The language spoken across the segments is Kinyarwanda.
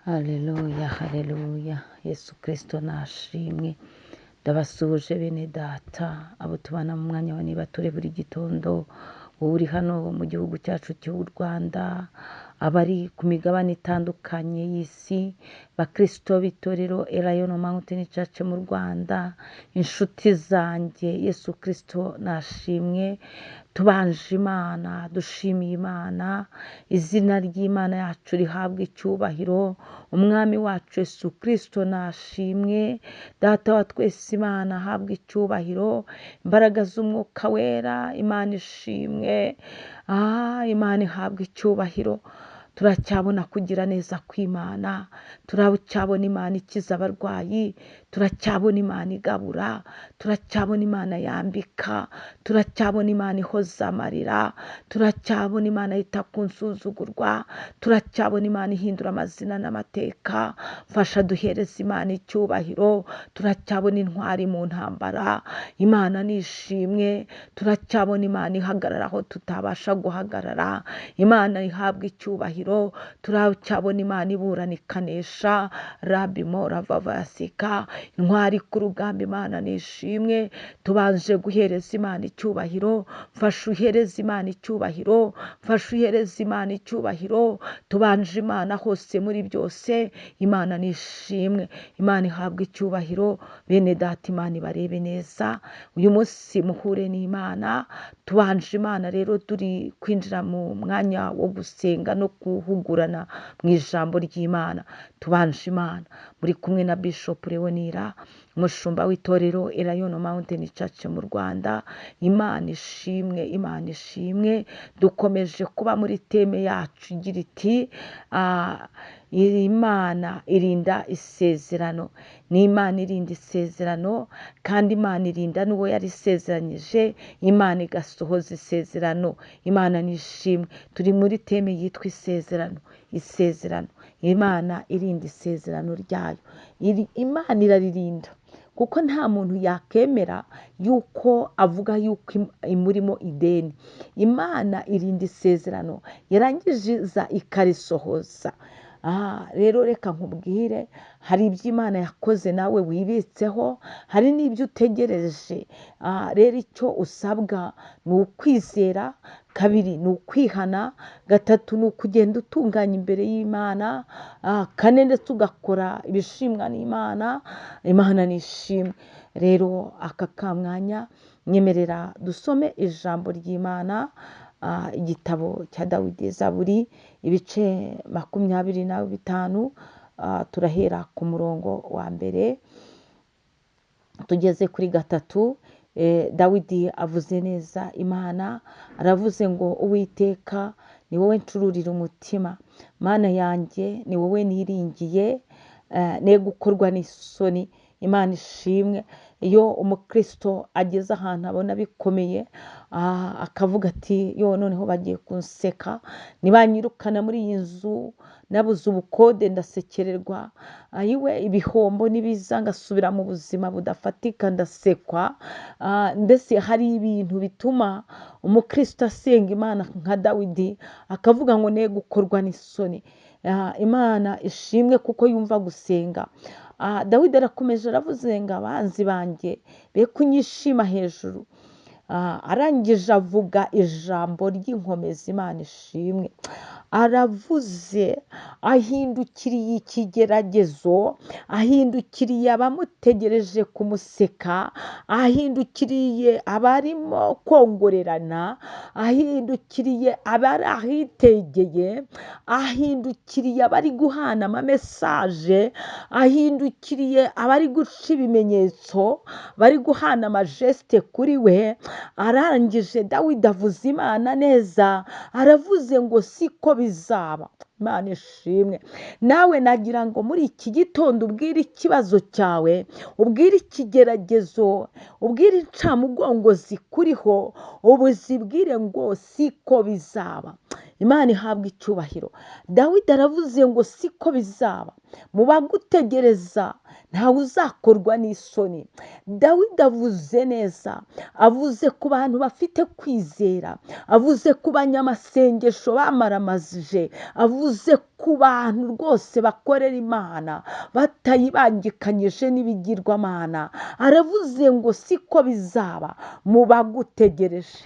Haleluya, haleluya, Yesu Kristo nashimwe. Ndabasuhuje bene data, abo tubana mu mwanya wa nibature buri gitondo, wowe uri hano mu gihugu cyacu cy'u Rwanda, abari ku migabane itandukanye y'isi, bakristo b'itorero Elayono Mountain Church mu Rwanda, inshuti zanjye, Yesu Kristo nashimwe. Tubanje Imana, dushimiye Imana, izina ry'Imana yacu rihabwa icyubahiro, Umwami wacu Yesu Kristo nashimwe, Data wa twese Imana ahabwa icyubahiro, imbaraga z'Umwuka Wera, Imana ishimwe, Imana ihabwa icyubahiro. Turacyabona kugira neza kw'Imana, turacyabona Imana ikiza abarwayi, turacyabona Imana igabura, turacyabona Imana yambika, turacyabona Imana ihoza amarira, turacyabona Imana yita ku nsuzugurwa, turacyabona Imana ihindura amazina n'amateka. Mfasha duhereze Imana icyubahiro, turacyabona intwari mu ntambara, Imana nishimwe, turacyabona Imana ihagarara aho tutabasha guhagarara, Imana ihabwa icyubahiro, turacyabona Imana iburana ikanesha, Rabi mora vavasika, intwari ku rugamba, Imana nishimwe. Tubanje guhereza Imana icyubahiro, mfasha uhereze Imana icyubahiro, mfasha uhereze Imana icyubahiro, tubanje Imana hose muri byose, Imana nishimwe, Imana ihabwa icyubahiro. Bene data, Imana ibarebe neza, uyu munsi muhure n'Imana. Tubanje Imana rero turi kwinjira mu mwanya wo gusenga no guhugurana mu ijambo ry'Imana. Tubanje Imana muri kumwe na Bishop Leonira, umushumba w'itorero Elayono Mountain Church mu Rwanda. Imana ishimwe, Imana ishimwe. Dukomeje kuba muri teme yacu igira iti, Imana irinda isezerano. Ni Imana irinda isezerano, kandi Imana irinda n'uwo yarisezeranyije, Imana igasohoza isezerano. Imana nishimwe. Turi muri teme yitwa isezerano, isezerano. Imana irinda isezerano ryayo. Imana iraririnda, kuko nta muntu yakemera yuko avuga yuko imurimo ideni. Imana irinda isezerano, yarangiza ikarisohoza. Rero reka nkubwire, hari ibyo Imana yakoze nawe wibitseho, hari n'ibyo utegereje. Rero icyo usabwa ni ukwizera, kabiri ni ukwihana, gatatu ni ukugenda utunganya imbere y'Imana, kane ndetse ugakora ibishimwa n'Imana. Imana nishimwe. Rero aka kamwanya nyemerera dusome ijambo ry'Imana, igitabo cya Dawidi, Zaburi ibice 25, turahera ku murongo wa mbere tugeze kuri 3. Dawidi avuze neza Imana, aravuze ngo Uwiteka ni wowe ncururira umutima, Mana yanjye ni wowe niringiye, ne gukorwa n'isoni. Imana ishimwe. Iyo umukristo ageze ahantu abona bikomeye, akavuga ati yo noneho bagiye kunseka, nibanyirukana muri iyi nzu nabuze ubukode ndasekererwa, ayiwe ibihombo nibiza ngasubira mu buzima budafatika ndasekwa. Mbese hari ibintu bituma umukristo asenga Imana nka Dawidi akavuga ngo ne gukorwa n'isoni. Imana ishimwe kuko yumva gusenga. Dawidi arakomeje aravuze ngo abanzi banjye be kunyishima hejuru. Arangije avuga ijambo ry'inkomezi. Imana ishimwe. Aravuze ahindukiriye ikigeragezo, ahindukiriye abamutegereje kumuseka, ahindukiriye abarimo kongorerana, ahindukiriye abari ahitegeye, ahindukiriye abari guhana amamesaje, ahindukiriye abari guca ibimenyetso, bari guhana amajeste kuri we. Arangije Dawidi avuze Imana neza, aravuze ngo siko bizaba. Imana ishimwe. Nawe nagira ngo muri iki gitondo ubwire ikibazo cyawe, ubwire ikigeragezo, ubwire incamugongo zikuriho, ubuzibwire ngo siko bizaba. Imana ihabwa icyubahiro. Dawidi aravuze ngo siko bizaba. Mu bagutegereza ntawe uzakorwa n'isoni. Dawidi avuze neza, avuze ku bantu bafite kwizera, avuze ku banyamasengesho bamaramazije, avuze ku bantu rwose bakorera Imana batayibangikanyije n'ibigirwamana. Aravuze ngo siko bizaba mu bagutegereje.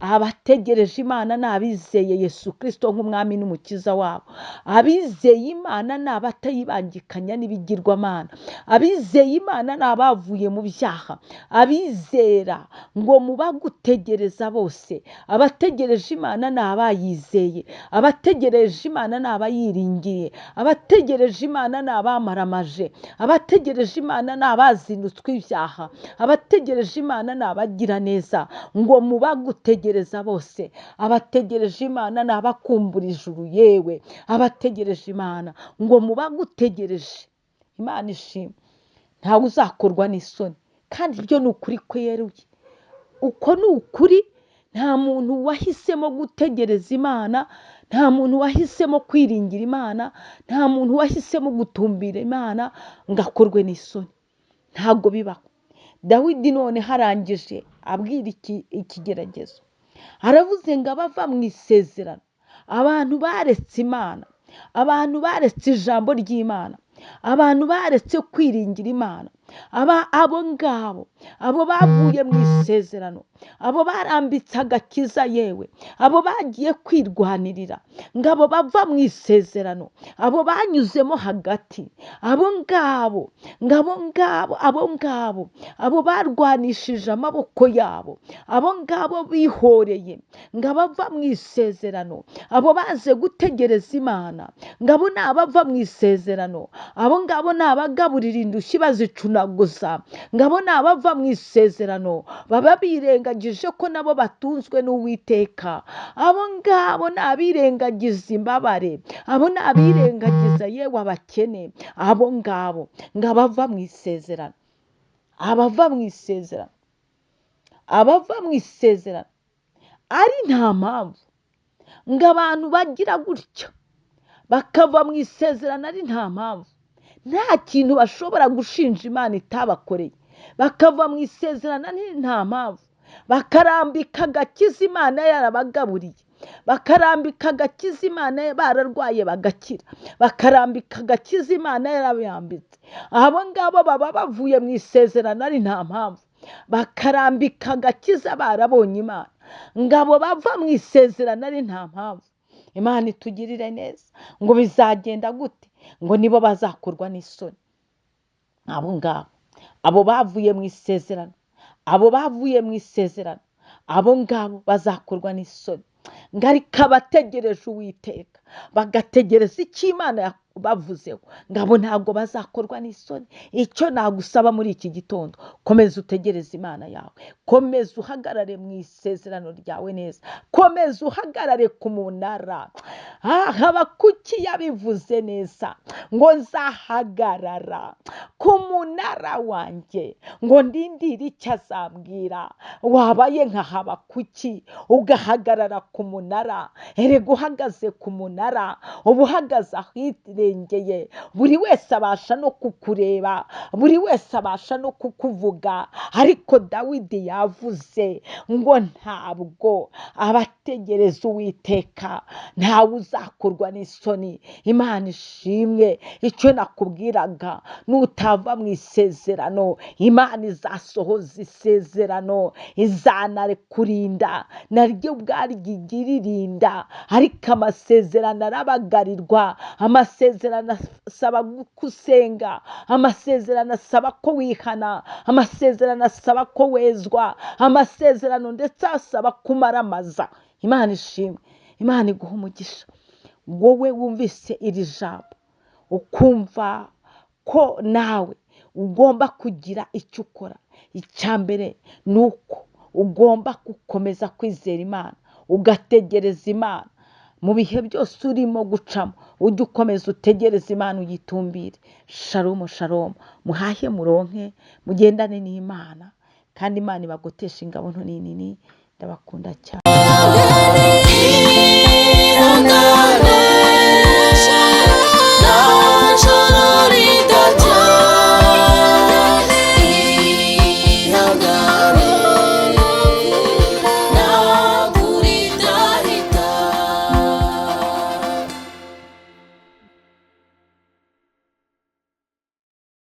Abategereje Imana ni abizeye Yesu Kristo nk'umwami n'umukiza wabo. Abizeye Imana ni abatayibangikanya n'ibigirwamana. Abizeye Imana ni abavuye mu byaha. Abizera ngo mu bagutegereza bose, abategereje Imana ni abayizeye, abategereje Imana ni abayiringiye, abategereje Imana ni abamaramaje, abategereje Imana ni abazinutswe ibyaha, abategereje Imana ni abagira neza. Ngo mu bagutegereza bose, abategereje Imana ni abakumbura ijuru, yewe abategereje Imana ngo mu bagutegereje, Imana ishimwe, ntawe uzakorwa n'isoni. Kandi ibyo ni ukuri kweruye, uko ni ukuri. Nta muntu wahisemo gutegereza Imana, nta muntu wahisemo kwiringira Imana, nta muntu wahisemo gutumbira Imana ngo akorwe n'isoni, ntabwo bibaho. Dawidi none harangije abwira ikigeragezo, aravuze ngo abava mu isezerano, abantu baretse Imana, abantu baretse ijambo ry'Imana, abantu baretse kwiringira Imana, abo ngabo, abo bavuye mu isezerano, abo barambitse agakiza, yewe abo bagiye kwirwanirira, ngo abo bava mu isezerano, abo banyuzemo hagati, abo ngabo, ngo abo ngabo, abo ngabo, abo barwanishije amaboko yabo, abo ngabo bihoreye, ngo abava mu isezerano, abo baze gutegereza Imana, ngo abo ni abava mu isezerano, abo ngabo ni abagaburira indushyi bazicunaguza, ngo abo ni abava mu isezerano, baba birengagije ko nabo batunzwe n'Uwiteka, abo ngabo ni abirengagiza imbabare, abo ni abirengagiza yewe abakene, abo ngabo ngo abava mu isezerano, abava mu isezerano, abava mu isezerano ari nta mpamvu, ngo abantu bagira gutya bakava mu isezerano ari nta mpamvu, nta kintu bashobora gushinja Imana itabakoreye, bakava mu isezerano ari nta mpamvu, bakarambika agakiza Imana yarabagaburiye, bakarambika agakiza Imana bararwaye bagakira, bakarambika agakiza Imana yarabambitse, abo ngabo baba bavuye mu isezerano ari nta mpamvu, bakarambika agakiza barabonye Imana, ngo abo bava mu isezerano ari nta mpamvu. Imana itugirire neza. Ngo bizagenda gute? Ngo nibo bazakorwa n'isoni. Abo ngabo, abo bavuye mu isezerano, abo bavuye mu isezerano, abo ngabo bazakorwa n'isoni. Ngo ariko abategereje Uwiteka, bagategereza icyo Imana bavuzeho, ngo abo ntabwo bazakorwa n'isoni. Icyo nagusaba muri iki gitondo, komeza utegereze Imana yawe, komeza uhagarare mu isezerano ryawe neza, komeza uhagarare ku munara. Habakuki yabivuze neza, ngo nzahagarara ku munara wanjye, ngo ndindire icyo azambwira. Wabaye nka Habakuki ugahagarara ku munara, erega uhagaze ku munara uba uhagaze ahirengeye, buri wese abasha no kukureba, buri wese abasha no kukuvuga. Ariko Dawidi yavuze ngo ntabwo abategereza Uwiteka ntawe uzakorwa n'isoni. Imana ishimwe. Icyo nakubwiraga, nutava mu isezerano, Imana izasohoza isezerano, izanarekurinda, naryo ubwaryo igira irinda. Ariko amasezerano arabagarirwa, amasezerano asaba gusenga, amasezerano asaba ko wihana, amasezerano asaba ko wezwa, amasezerano ndetse asaba kumaramaza. Imana ishimwe. Imana iguha umugisha. Wowe wumvise iri jambo ukumva ko nawe ugomba kugira icyo ukora, icya mbere ni uko ugomba gukomeza kwizera Imana, ugategereza Imana mu bihe byose urimo gucamo, ujye ukomeza utegereze Imana, uyitumbire. Shalom shalom, muhahe muronke, mugendane n'Imana, kandi Imana ibagoteshe ingabo nto n'inini. Ndabakunda cyane.